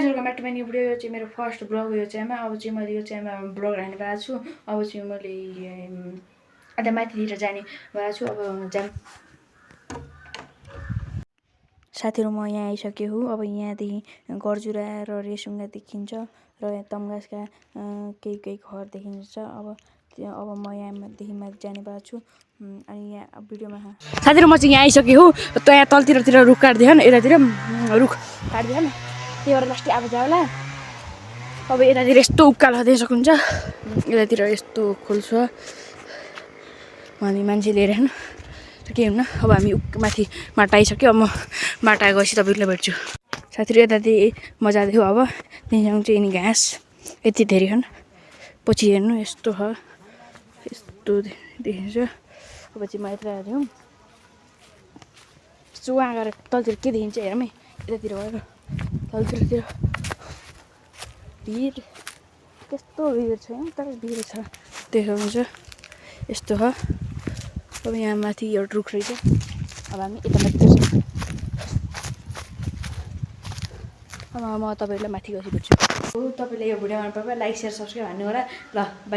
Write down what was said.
Guys welcome back to my new video. यो चाहिँ मेरो फर्स्ट ब्लग यो चाहिँमा। अब चाहिँ मैले यो चाहिँमा ब्लग हाल्ने भएको छु। अब चाहिँ मैले अन्त माथितिर जाने भएको छु। अब साथीहरू म यहाँ आइसकेँ हो। अब यहाँदेखि गरजुरा र रेसुङ्गा देखिन्छ र यहाँ तम्घासका केही घर देखिन्छ। अब म यहाँदेखि माथि जाने भएको छु। अनि यहाँ भिडियोमा साथीहरू म चाहिँ यहाँ आइसकेँ हो। त यहाँ तलतिर रुख काट्दियो नि, यतातिर रुख काट्दियो नि, त्यही भएर लास्टै अब जाओला। अब यतातिर यस्तो उकालो देख्न सक्नुहुन्छ, यतातिर यस्तो खोल छ। हामी मान्छे लिएर होइन केही हुन्न। अब हामी माथि बाटो आइसक्यो। अब म बाटो आएपछि तपाईँहरूलाई भेट्छु। साथीहरू यतातिर म जाँदै हो। अब त्यहाँदेखि चाहिँ यिनी घाँस यति धेरै छन्। पछि हेर्नु यस्तो छ, यस्तो देखिन्छ। अब चाहिँ म यता आएको थिएँ। यस्तो उहाँ गएर तलतिर के देखिन्छ हेरौँ है। यतातिर गएर तलतिर भिर त्यस्तो भिर छैन तर भिर छ देख्नुहुन्छ, यस्तो छ। अब यहाँ माथि एउटा रुख रहेछ। अब हामी यता माथि गर्छौँ। अब म तपाईँहरूलाई माथि गएर भेट्छु। तपाईँले यो भिडियो मन पऱ्यो लाइक सेयर सब्सक्राइब हान्नु होला। ल बाई।